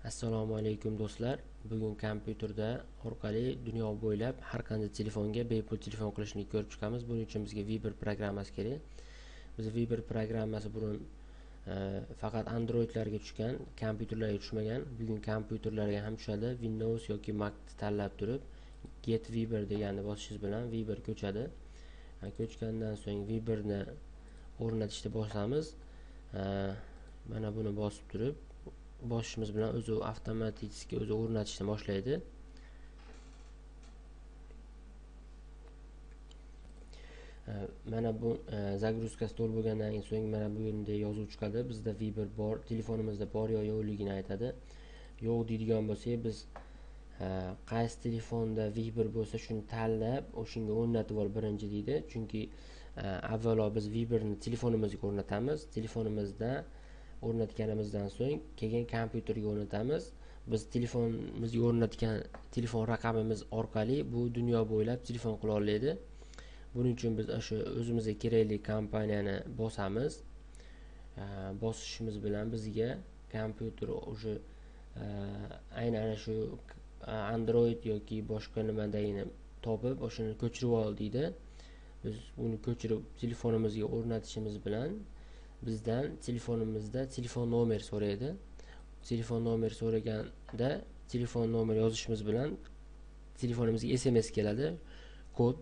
Assalomu alaykum do'stlar. Bugun kompyuterda orqali dunyo bo'ylab har qanday telefonga bepul telefon qilishni ko'rib chiqamiz. Buning uchun bizga Viber programmasi kerak. Biz Viber programmasi burun faqat Androidlarga tushgan, kompyuterlarga tushmagan. Bugun kompyuterlarga ham tushadi. Windows yoki Mac tanlab turib Get Viber deganni bosishingiz bilan Viber ko'chadi. Ko'chgandan so'ng Viberni o'rnatishni bosamiz. Mana buni bosib turib bosishimiz bilan o'zi avtomatik o'zi o'rnatishni boshlaydi. Mana bu zagruzka stol bo'lgandan so'ng mana bu yerda yozuv chiqadi. Bizda Viber bor, telefonimizda bor yo yo'qligini aytadi. Yo'q deydigan bo'lsak, biz qaysi telefonda Viber bo'lsa shuni tanlab, o'shanga o'rnatib ol birinchi deydi. Chunki avvalo biz Viberni telefonimizga o'rnatamiz. Telefonimizda o'rnatganimizdan so'ng keyin kompyuterga o'rnatamiz. Biz telefonimizga o'rnatgan telefon raqamimiz orqali bu dunyo bo'ylab telefon qila oladi. Buning uchun biz o'sha o'zimizga kerakli kompaniyani bosamiz. Bosishimiz bilan bizga kompyuter o'sha aynan ana shu Android yoki boshqa nimadagini topib, o'shani ko'chirib ol deydi. Biz uni ko'chirib telefonimizga o'rnatishimiz bilan bizdan telefonimizda telefon nomer so'raydi. Telefon nomer so'raganda telefon nomer yozishimiz bilan telefonimizga SMS keladi, kod.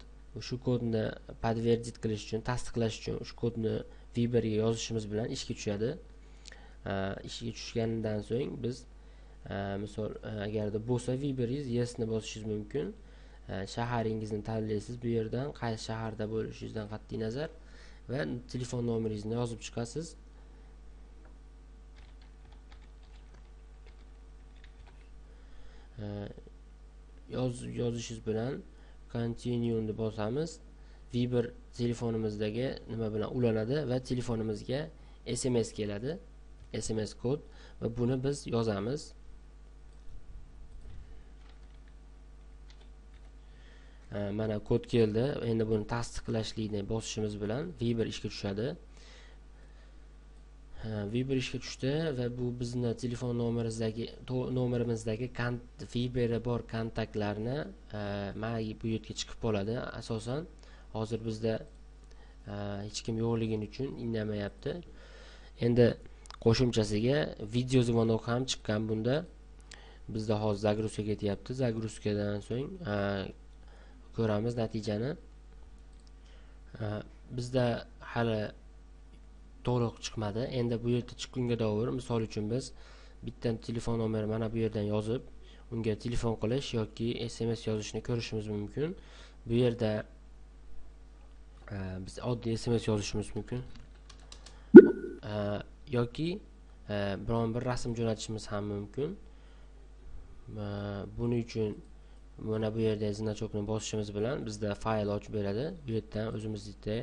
Shu kodni podtвердить qilish uchun, tasdiqlash uchun shu kodni Viberga yozishimiz bilan ishga tushadi. Ishga tushganidan so'ng biz misol agarda bo'lsa Viberingiz yes ni bosishingiz mumkin. Shaharingizni tanlaysiz bu yerdan, qaysi shaharda bo'lishingizdan qat'iy nazar va telefon nomeringizni yozib chiqasiz. Yozishingiz bilan continue ni bosamiz. Viber telefonimizdagi nima bilan ulanadi va telefonimizga SMS keladi, SMS kod va buni biz yozamiz. Mana kod keldi. Endi buni tasdiqlashlikni bosishimiz bilan Viber ishga tushadi. Viber ishga tushdi va bu bizni telefon nomerimizdagi Viberda bor kontaktlarni mana bu yerga chiqib qoladi. Asosan hozir bizda hech kim yo'qligi uchun indamayapti. Endi qo'shimchasiga video zvonok ham chiqqan bunda. Bizda hozir zagruzka ketyapti. Zagruzkadan so'ng ko'ramiz natijani. Bizda hali to'liq chiqmadi. Endi bu yerda chiqqunga doir, misol uchun biz bitta telefon nomeri mana bu yerdan yozib, unga telefon qilish yoki SMS yozishni ko'rishimiz mumkin. Bu yerda biz oddiy SMS yozishimiz mumkin yoki biron bir rasm jo'natishimiz ham mumkin. Buning uchun mana bu yerda znachokni bosishimiz bilan bizda fayl ochib beradi. Bu yerdan o'zimizda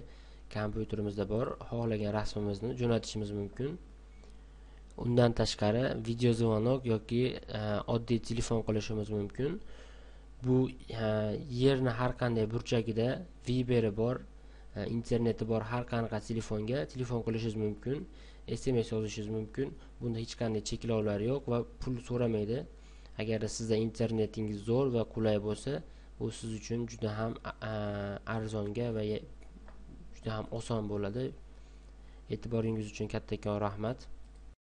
kompyuterimizda bor xohlagan rasmimizni jo'natishimiz mumkin. Undan tashqari video zvonok yoki oddiy telefon qilishimiz mumkin. Bu yerni har qanday burchagida Viberi bor, interneti bor har qanaqa telefonga telefon qilishingiz mumkin, SMS yozishingiz mumkin. Bunda hech qanday cheklovlar yo'q va pul so'ramaydi. Agarda sizda internetingiz zo'r va qulay bo'lsa, bu siz uchun juda ham arzonga va juda ham oson bo'ladi. E'tiboringiz uchun kattakon rahmat.